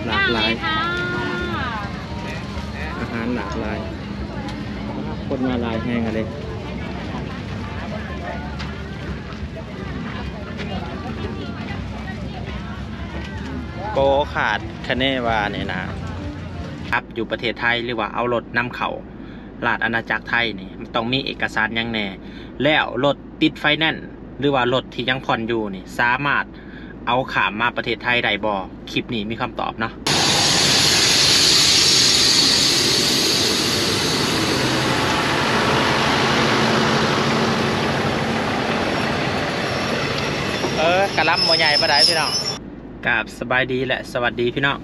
ຫຼາກຫຼາຍ ອາຫານຫຼາກຫຼາຍ ຄົນມາຫຼາຍແຮງເລີຍ. ໂກຂາດຄະເນວ່ານີ້ນະ ຂັບຢູ່ປະເທດໄທ ຫຼືວ່າເອົາລົດນຳເຂົ້າລາດອານາຈັກໄທນີ້ ມັນຕ້ອງມີເອກະສານຫຍັງແດ່ ແລ້ວລົດຕິດໄຟແນນ ຫຼືວ່າລົດທີ່ຍັງຜ່ອນຢູ່ນີ້ ສາມາດເອົາຂ້າມມາປະເທດໄທໄດ້ບໍ່? ຄລິບນີ້ມີຄຳຕອບເນາະ. ເອີ ກະລຳບໍ່ໃຫຍ່ປານໃດພີ່ນ້ອງ. ກາບສະບາຍດີ ແລະ ສະຫວັດດີພີ່ນ້ອງ.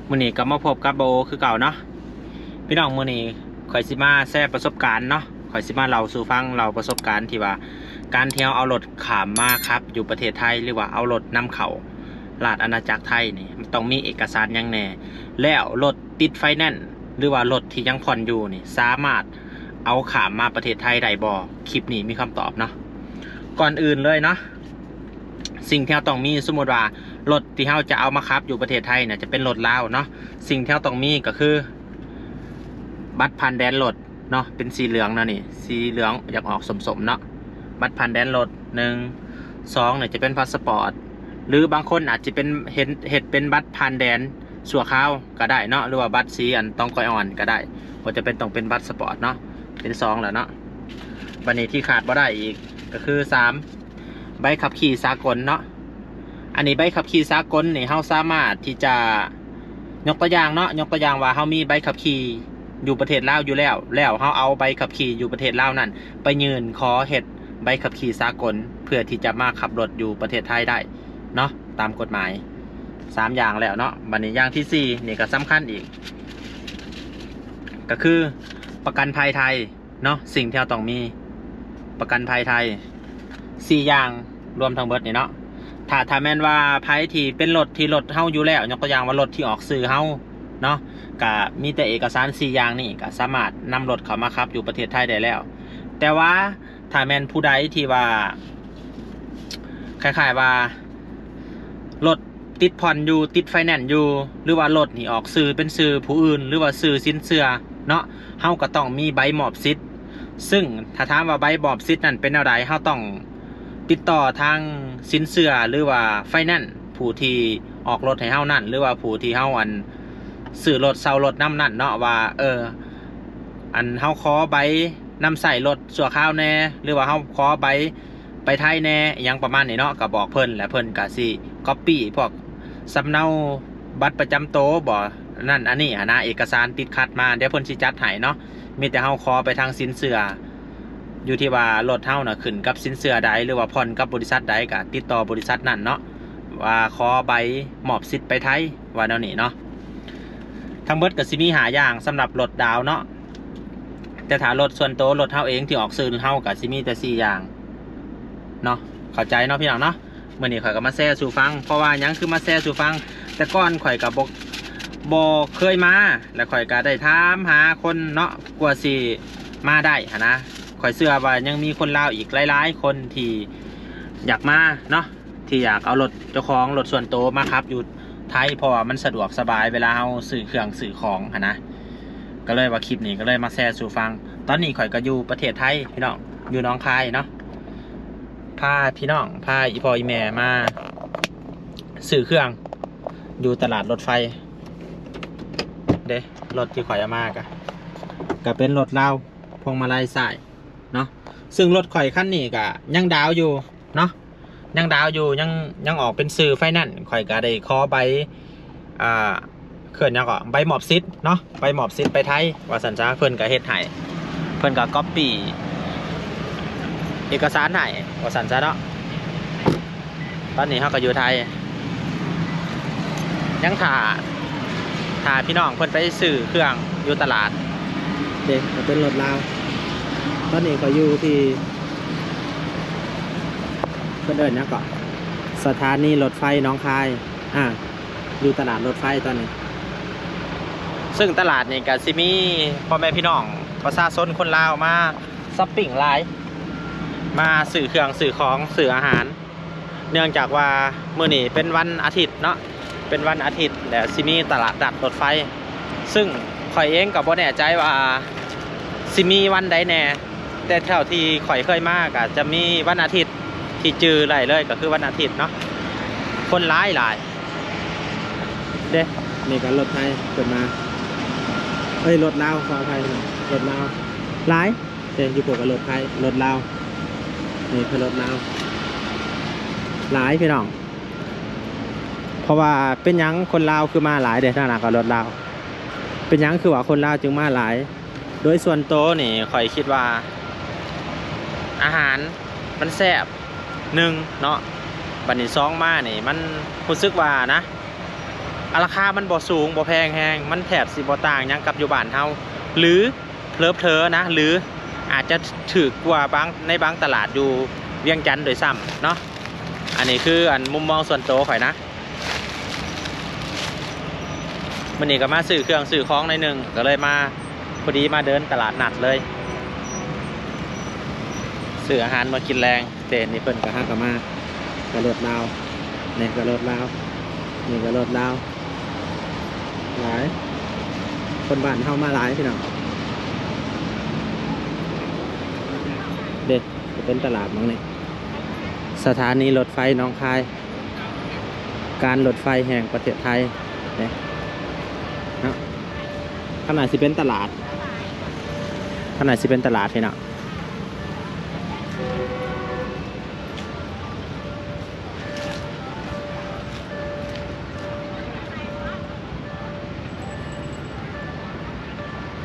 ມື້ນີ້ກໍມາພົບກັບບ່າວໂອຄືເກົ່າເນາະ. ພີ່ນ້ອງ ມື້ນີ້ຂ້ອຍຊິມາແຊປະສົບການເນາະ, ຂ້ອຍຊິມາເລົ່າສູ່ຟັງ ເລົ່າປະສົບການທີ່ວ່າ ການທີ່ເຮົາເອົາລົດຂ້າມມາຂັບຢູ່ປະເທດໄທ ຫຼືວ່າເອົາລົດນຳເຂົ້າລາດອານາຈັກໄທນີ້ ມັນຕ້ອງມີເອກະສານຫຍັງແດ່ ແລ້ວລົດຕິດໄຟແນນ ຫຼືວ່າລົດທີ່ຍັງຜ່ອນຢູ່ນີ້ ສາມາດເອົາຂ້າມມາປະເທດໄທໄດ້ບໍ່? ຄລິບນີ້ມີຄຳຕອບເນາະ. ກ່ອນອື່ນເລີຍເນາະ ສິ່ງທີ່ເຮົາຕ້ອງມີ ສົມມຸດວ່າລົດທີ່ເຮົາຈະເອົາມາຂັບຢູ່ປະເທດໄທນະ ຈະເປັນລົດລາວເນາະ, ສິ່ງທີ່ເຮົາຕ້ອງມີກໍຄື ບັດຜ່ານແດນລົດເນາະ ເປັນສີເຫຼືອງເນາະນີ້ ສີເຫຼືອງຢາກອອກສົ້ມໆເນາະ, ບັດຜ່ານແດນລົດ ໜຶ່ງ ສອງ ນີ້ຈະເປັນພາສະປອດ ຫຼືບາງຄົນອາດຈະເປັນ ເຮັດ ເຮັດເປັນບັດຜ່ານແດນຊົ່ວຄາວກໍໄດ້ເນາະ ຫຼືວ່າບັດສີອັນຕອງກວຍອ່ອນກໍໄດ້ ບໍ່ຈຳເປັນຕ້ອງເປັນພາສະປອດເນາະ. ເປັນສອງແລ້ວເນາະ. ບັດນີ້ທີ່ຂາດບໍ່ໄດ້ອີກກໍຄື ສາມ ໃບຂັບຂີ່ສາກົນເນາະ. ອັນນີ້ໃບຂັບຂີ່ສາກົນນີ້ ເຮົາສາມາດທີ່ຈະ ຍົກຕົວຢ່າງເນາະ, ຍົກຕົວຢ່າງວ່າເຮົາມີໃບຂັບຂີ່ຢູ່ປະເທດລາວຢູ່ແລ້ວ, ແລ້ວເຮົາເອົາໃບຂັບຂີ່ຢູ່ປະເທດລາວນັ້ນ ໄປຍື່ນຂໍເຮັດໃບຂັບຂີ່ສາກົນ ເພື່ອທີ່ຈະມາຂັບລົດຢູ່ປະເທດໄທໄດ້ເນາະ ຕາມກົດໝາຍ. ສາມຢ່າງແລ້ວເນາະ. ບັດນີ້ຢ່າງທີສີ່ ນີ້ກໍສຳຄັນອີກ ກໍຄືປະກັນໄພໄທ ເນາະ, ສິ່ງທີ່ເຮົາຕ້ອງມີ ປະກັນໄພໄທ ສີ່ຢ່າງ ລວມທັງເບິດນີ້ເນາະ. ຖ້າ ຖ້າແມ່ນວ່າໃຜທີ່ເປັນລົດ ທີ່ລົດເຮົາຢູ່ແລ້ວ, ຍົກຕົວຢ່າງວ່າລົດທີ່ອອກຊື່ເຮົາເນາະ, ກະມີແຕ່ເອກະສານສີ່ຢ່າງນີ້ ກະສາມາດນຳລົດເຂົ້າມາຂັບຢູ່ປະເທດໄທໄດ້ແລ້ວ. ແຕ່ວ່າຖ້າແມ່ນຜູ້ໃດທີ່ວ່າ ຄ້າຍໆວ່າລົດ ຕິດຜ່ອນຢູ່ ຕິດໄຟແນນຢູ່ ຫຼືວ່າລົດນີ້ອອກຊື່ເປັນຊື່ຜູ້ອື່ນ ຫຼືວ່າຊື່ສິນເຊື່ອເນາະ, ເຮົາກໍຕ້ອງມີໃບມອບສິດ. ຊຶ່ງຖ້າຖາມວ່າໃບມອບສິດນັ້ນເປັນແນວໃດ, ເຮົາຕ້ອງຕິດຕໍ່ທາງສິນເຊື່ອ ຫຼືວ່າໄຟແນນ ຜູ້ທີ່ອອກລົດໃຫ້ເຮົານັ້ນ ຫຼືວ່າຜູ້ທີ່ເຮົາ ອັນ ຊື້ລົດເຊົ່າລົດນຳນັ້ນເນາະ ວ່າ ເອີ ອັນ ເຮົາຂໍໃບນຳໃຊ້ລົດຊົ່ວຄາວແດ່ ຫຼືວ່າເຮົາຂໍໃບ ໄປໄທແດ່ ອີ່ຫຍັງປະມານນີ້ເນາະ, ກໍບອກເພິ່ນ ແລະ ເພິ່ນກໍຊິກັອບປີ້ພວກສຳເນົາບັດປະຈຳໂຕບໍ ອັນນັ້ນອັນນີ້ຫັ້ນນະ, ເອກະສານຕິດຂັດມາ ດຽວເພິ່ນຊິຈັດໃຫ້ເນາະ. ມີແຕ່ເຮົາຂໍໄປທາງສິນເຊື່ອ ຢູ່ທີ່ວ່າລົດເຮົານະຂຶ້ນກັບສິນເຊື່ອໃດ ຫຼືວ່າຜ່ອນກັບບໍລິສັດໃດ ກໍຕິດຕໍ່ບໍລິສັດນັ້ນເນາະ ວ່າຂໍໃບມອບສິດໄປໄທ ວ່າແນວນີ້ເນາະ. ທັງເບິດກໍຊິມີຫ້າຢ່າງສຳລັບລົດດາວເນາະ. ແຕ່ຖ້າລົດສ່ວນໂຕ ລົດເຮົາເອງທີ່ອອກຊື່ເຮົາ ກໍຊິມີແຕ່ສີ່ຢ່າງເນາະ, ເຂົ້າໃຈເນາະພີ່ນ້ອງເນາະ. ມື້ນີ້ຂ້ອຍກໍມາແຊສູ່ຟັງ. ເພາະວ່າຫຍັງຄືມາແຊສູ່ຟັງ? ແຕ່ກ່ອນຂ້ອຍກໍບໍ່ ບໍ່ເຄີຍມາ ແລະ ຂ້ອຍກໍໄດ້ຖາມຫາຄົນເນາະ ກວ່າຊິມາໄດ້ຫັ້ນນະ. ຂ້ອຍເຊື່ອວ່າຍັງມີຄົນລາວອີກຫຼາຍໆຄົນທີ່ຢາກມາເນາະ ທີ່ຢາກເອົາລົດເຈົ້າຂອງ ລົດສ່ວນໂຕມາຂັບຢູ່ໄທ ເພາະວ່າມັນສະດວກສະບາຍເວລາເຮົາຊື້ເຄື່ອງຊື້ຂອງຫັ້ນນະ. ກໍເລີຍວ່າຄລິບນີ້ກໍເລີຍມາແຊສູ່ຟັງ. ຕອນນີ້ຂ້ອຍກໍຢູ່ປະເທດໄທພີ່ນ້ອງ, ຢູ່ໜອງຄາຍເນາະ. ພາພີ່ນ້ອງ ພາອີ່ພໍ່ອີ່ແມ່ມາຊື້ເຄື່ອງຢູ່ຕະຫຼາດລົດໄຟເດ້. ລົດທີ່ຂ້ອຍເອົາມາກະ ກະເປັນລົດລາວ ພວງມາໄລຊ້າຍເນາະ. ຊຶ່ງລົດຂ້ອຍຄັນນີ້ກະຍັງດາວຢູ່ເນາະ, ຍັງດາວຢູ່ ຍັງ ຍັງອອກເປັນຊື່ໄຟແນນ. ຂ້ອຍກະໄດ້ຂໍໃບ ອ່າ ເອີ້ນຫຍັງເກາະ ໃບມອບສິດເນາະ, ໃບມອບສິດໄປໄທວ່າຊັ້ນຊະ. ເພິ່ນກະເຮັດໃຫ້ ເພິ່ນກະກັອບປີ້ເອກະສານໃຫ້ວ່າຊັ້ນຊະເນາະ. ຕອນນີ້ເຮົາກໍຢູ່ໄທ ຍັງຖ້າ ຖ້າພີ່ນ້ອງເພິ່ນໄປຊື້ເຄື່ອງຢູ່ຕະຫຼາດເດ້, ກໍເປັນລົດລາວ. ຕອນນີ້ຂ້ອຍຢູ່ທີ່ ເພິ່ນເອີ້ນຫຍັງເກາະ ສະຖານີລົດໄຟໜອງຄາຍ ອ່າ ຢູ່ຕະຫຼາດລົດໄຟຕອນນີ້. ຊຶ່ງຕະຫຼາດນີ້ກໍຊິມີພໍ່ແມ່ພີ່ນ້ອງປະຊາຊົນຄົນລາວມາຊັອບປິງຫຼາຍ, ມາຊື້ເຄື່ອງຊື້ຂອງ ຊື້ອາຫານ. ເນື່ອງຈາກວ່າມື້ນີ້ເປັນວັນອາທິດເນາະ, ເປັນວັນອາທິດ ແລະ ຊິມີຕະຫຼາດນັດລົດໄຟ ຊຶ່ງຂ້ອຍເອງກໍບໍ່ແນ່ໃຈວ່າຊິມີວັນໃດແດ່ ແຕ່ເທົ່າທີ່ຂ້ອຍເຄີຍມາກໍຈະມີວັນອາທິດ ທີ່ຈື່ໄດ້ເລີຍກໍຄືວັນອາທິດເນາະ ຄົນຫຼາຍໆ ເດ້. ນີ້ກໍລົດໄທເພິ່ນມາ ເອີຍ ລົດລາວ ຂໍອະໄພ ລົດລາວຫຼາຍເດ້. ຢູ່ພຸ້ນກໍລົດໄທ ລົດລາວ ນີ້ກໍລົດລາວຫຼາຍພີ່ນ້ອງ. ເພາະວ່າເປັນຫຍັງຄົນລາວຄືມາຫຼາຍເດ້ ທາງນັ້ນກໍລົດລາວ ເປັນຫຍັງຄືວ່າຄົນລາວຈຶ່ງມາຫຼາຍ? ໂດຍສ່ວນໂຕນີ້ຂ້ອຍຄິດວ່າອາຫານມັນແຊບ ໜຶ່ງເນາະ ບັດນີ້ສອງມານີ້ມັນຮູ້ສຶກວ່ານະ ອາ ລາຄາມັນບໍ່ສູງບໍ່ແພງແຮງ ມັນແທບຊິບໍ່ຕ່າງຫຍັງກັບຢູ່ບ້ານເຮົາ ຫຼື ເຜີໆນະ ຫຼື ອາດຈະຖືກກວ່າບາງ ໃນບາງຕະຫຼາດຢູ່ວຽງຈັນດ້ວຍຊ້ຳເນາະ. ອັນນີ້ຄືອັນມຸມມອງສ່ວນໂຕຂ້ອຍນະ. ມື້ນີ້ກໍມາຊື້ເຄື່ອງຊື້ຂອງໜ້ອຍໜຶ່ງ ກໍເລີຍມາ ພໍດີມາເດີນຕະຫຼາດນັດເລີຍ ຊື້ອາຫານມາກິນແລງ. ເດ້ ນີ້ເພິ່ນກໍຫາກໍມາ ກໍລົດລາວ ນີ້ກໍລົດລາວ ນີ້ກໍລົດລາວ ຫຼາຍ ຄົນບ້ານເຮົາມາຫຼາຍພີ່ນ້ອງ. ເດ້ ເປັນຕະຫຼາດໝ່ອງນີ້ ສະຖານີລົດໄຟໜອງຄາຍ ການລົດໄຟແຫ່ງປະເທດໄທເດ້ເນາະ. ຂ້າງໜ້າຊິເປັນຕະຫຼາດ ຂ້າງໜ້າຊິເປັນຕະຫຼາດພີ່ນ້ອງ.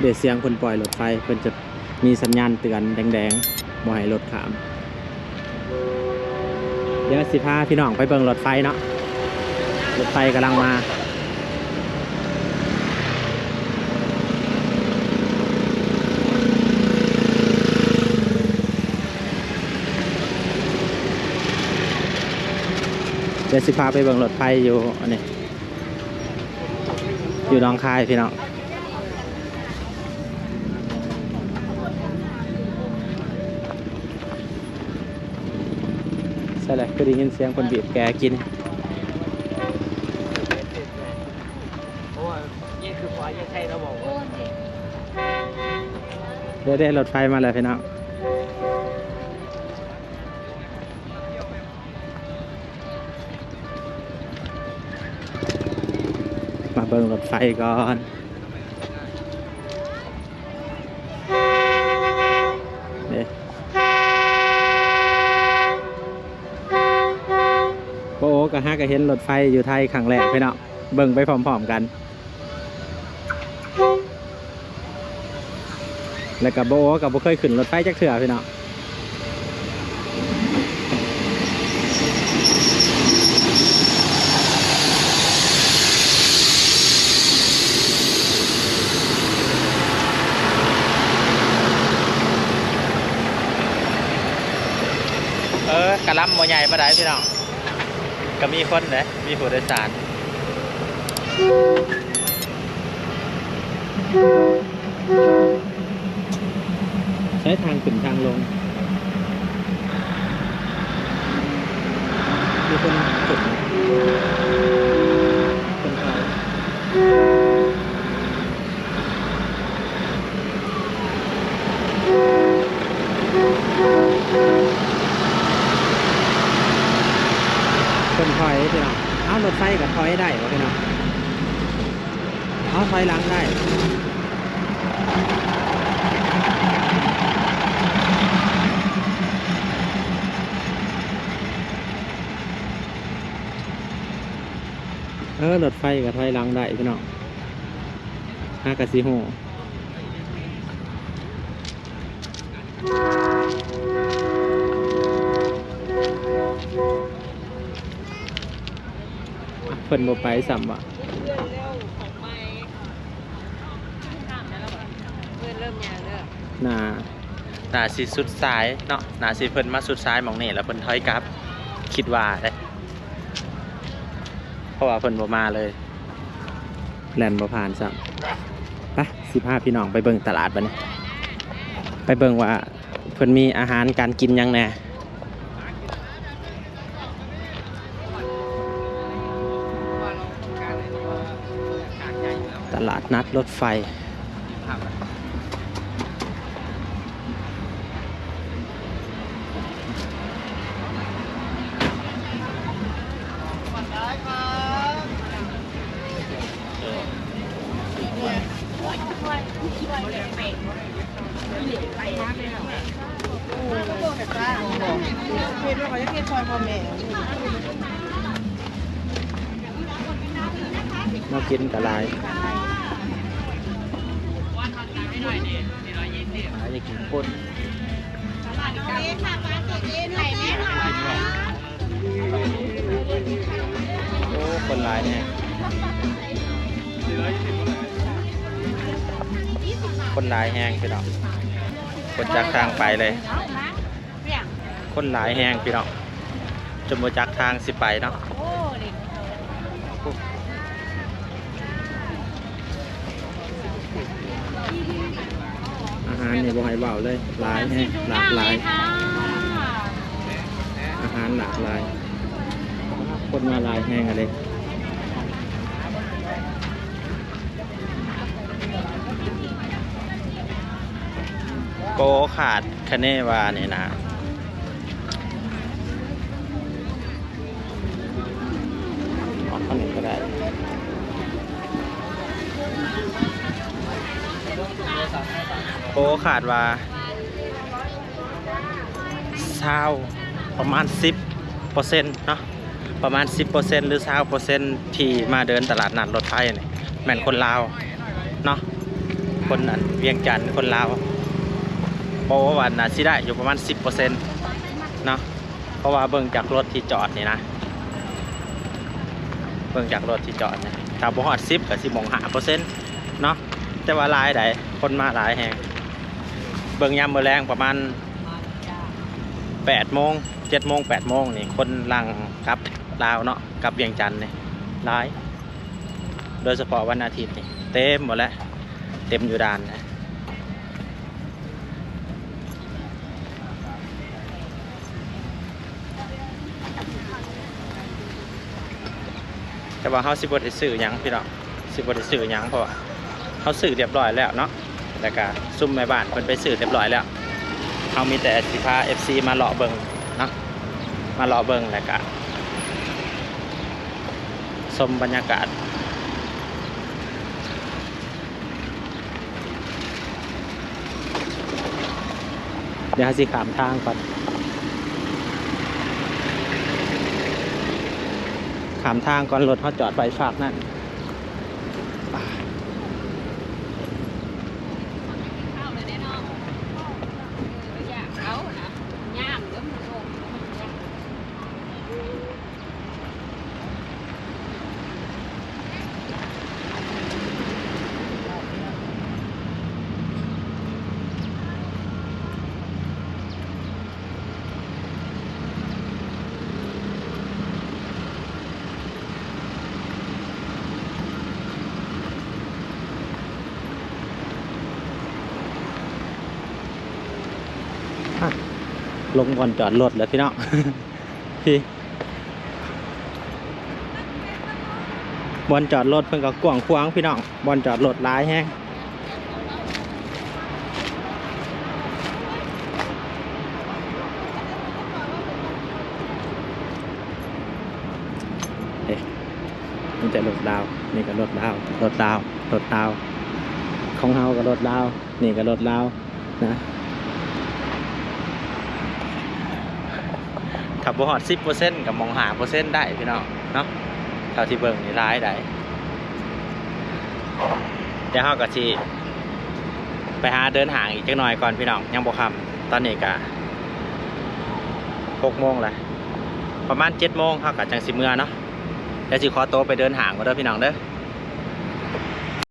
ເດະ ສຽງເພິ່ນປ່ອຍລົດໄຟ ເພິ່ນຈະມີສັນຍານເຕືອນແດງໆ ບໍ່ໃຫ້ລົດຂ້າມ. ດຽວຊິພາພີ່ນ້ອງໄປເບິ່ງລົດໄຟເນາະ ລົດໄຟກຳລັງມາ. ດຽວຊິພາໄປເບິ່ງລົດໄຟຢູ່ອັນນີ້ ຢູ່ໜອງຄາຍພີ່ນ້ອງ. ໃຊ່ແຫຼະ ຄືໄດ້ຍິນສຽງເພິ່ນບີບແກກິນ. ເດ້ໆ ລົດໄຟມາແລ້ວພີ່ນ້ອງ. ມາເບິ່ງລົດໄຟກ່ອນ ເດ້. ໂອ້ ກະຫາກະເຫັນລົດໄຟຢູ່ໄທຄັ້ງແລກພີ່ນ້ອງ ເບິ່ງໄປພ້ອມໆກັນ. ແລ້ວກໍບໍ່ ກໍບໍ່ເຄີຍຂຶ້ນລົດໄຟຈັກເທື່ອພີ່ນ້ອງ. ເອີ ກະລຳບໍ່ໃຫຍ່ປານໃດພີ່ນ້ອງ ກໍມີຄົນເດ້ ມີຜູ້ໂດຍສານ. ໃຊ້ທາງຂຶ້ນທາງລົງ ມີຄົນຂຶ້ນ ຄົນເຂົ້າ. ເພິ່ນຖອຍພີ່ນ້ອງ. ເອົ້າ ລົດໄຟກໍຖອຍໄດ້ບໍ່ພີ່ນ້ອງ? ເອົາ ຖອຍຫຼັງໄດ້. ເອີ ລົດໄຟກໍຖອຍຫຼັງໄດ້ພີ່ນ້ອງ. ຫາກະຊິຮູ້ ເພິ່ນບໍ່ໄປຊ້ຳວະ. ໜ້າ ໜ້າຊິສຸດສາຍເນາະ ໜ້າຊິເພິ່ນມາສຸດສາຍໝ່ອງນີ້ ແລ້ວເພິ່ນຖອຍກັບ ຄິດວ່າເດ້ ເພາະວ່າເພິ່ນບໍ່ມາເລີຍ ແລ່ນບໍ່ຜ່ານຊ້ຳ. ໄປ ຊິພາພີ່ນ້ອງໄປເບິ່ງຕະຫຼາດບັດນີ້ ໄປເບິ່ງວ່າເພິ່ນມີອາຫານການກິນຫຍັງແດ່. ຕະຫຼາດນັດລົດໄຟ. ແນວກິນກະຫຼາຍ. ຫຼາຍ ຢາກກິນຄົນ. ໂອ້ ຄົນຫຼາຍແຮງ ຄົນຫຼາຍແຮງພີ່ນ້ອງ. ຄົນຈັກທາງໄປເລີຍ. ຄົນຫຼາຍແຮງພີ່ນ້ອງ ຈົນບໍ່ຈັກທາງຊິໄປເນາະ. ອາຫານນີ້ບໍ່ໃຫ້ເວົ້າເລີຍ ຫຼາຍແຮງ ຫຼາກຫຼາຍ. ອາຫານຫຼາກຫຼາຍ ຄົນມາຫຼາຍແຮງອີ່ຫຼີ. ໂກຄາດຄະເນວ່ານີ້ນະ ອອກທາງນີ້ກະໄດ້. ໂກຄາດວ່າ ຊາວ ປະມານສິບເປີເຊັນເນາະ ປະມານສິບເປີເຊັນ ຫຼື ຊາວເປີເຊັນ ທີ່ມາເດີນຕະຫຼາດນັດລົດໄຟນີ້ ແມ່ນຄົນລາວເນາະ. ຄົນອັນວຽງຈັນ ຄົນລາວ ເວົ້າວ່າໜ້າຊິໄດ້ຢູ່ປະມານສິບເປີເຊັນເນາະ ເພາະວ່າເບິ່ງຈາກລົດທີ່ຈອດນີ້ນະ ເບິ່ງຈາກລົດທີ່ຈອດນີ້ ຖ້າບໍ່ຮອດສິບກະຊິໝ່ອງຫ້າເປີເຊັນເນາະ. ແຕ່ວ່າຫຼາຍໃດ໋ ຄົນມາຫຼາຍແຮງ. ເບິ່ງຍາມມື້ແລງປະມານ ແປດໂມງ ເຈັດໂມງ ແປດໂມງນີ້ ຄົນຫຼັ່ງກັບລາວເນາະ ກັບວຽງຈັນນີ້ຫຼາຍ ໂດຍສະເພາະວັນອາທິດນີ້ເຕັມໝົດແຫຼະ ເຕັມຢູ່ດ່ານນະ. ແຕ່ວ່າເຮົາຊິບໍ່ໄດ້ຊື້ຫຍັງພີ່ນ້ອງ ຊິບໍ່ໄດ້ຊື້ຫຍັງ ເພາະວ່າເຮົາຊື້ຮຽບຮ້ອຍແລ້ວເນາະ ແລ້ວກະຊຸມແມ່ບ້ານເພິ່ນໄປຊື້ຮຽບຮ້ອຍແລ້ວ. ເຮົາມີແຕ່ຊິພາເອັຟຊີມາເລາະເບິ່ງເນາະ ມາເລາະເບິ່ງ ແລ້ວກະຊົມບັນຍາກາດ. ດຽວເຮົາຊິຂ້າມທາງກ່ອນ ຂ້າມທາງກ່ອນ ລົດເຮົາຈອດໄວ້ຟາກນັ້ນ. ອ່ະ ລົງບ່ອນຈອດລົດແລ້ວພີ່ນ້ອງ ພີ່ ບ່ອນຈອດລົດເພິ່ນກະກວ້າງຂວາງພີ່ນ້ອງ ບ່ອນຈອດລົດຫຼາຍແຮງ. ເອີ ມີແຕ່ລົດລາວ ນີ້ກະລົດລາວ ລົດລາວ ລົດລາວ ຂອງເຮົາກະລົດລາວ ນີ້ກະລົດລາວ ນະ ຖ້າບໍ່ຮອດສິບເປີເຊັນກະໝ່ອງຫ້າເປີເຊັນໄດ້ພີ່ນ້ອງເນາະ ເທົ່າທີ່ເບິ່ງນີ້ຫຼາຍໃດ໋. ດຽວເຮົາກະຊິໄປຫາເດີນຫ້າງອີກຈັກໜ່ອຍກ່ອນພີ່ນ້ອງ ຍັງບໍ່ຄ່ຳ ຕອນນີ້ກະຫົກໂມງແລ້ວ ປະມານເຈັດໂມງເຮົາກະຈັ່ງຊິເມືອເນາະ. ດຽວຊິຂໍໂຕໄປເດີນຫ້າງກ່ອນເດີພີ່ນ້ອງເດີ.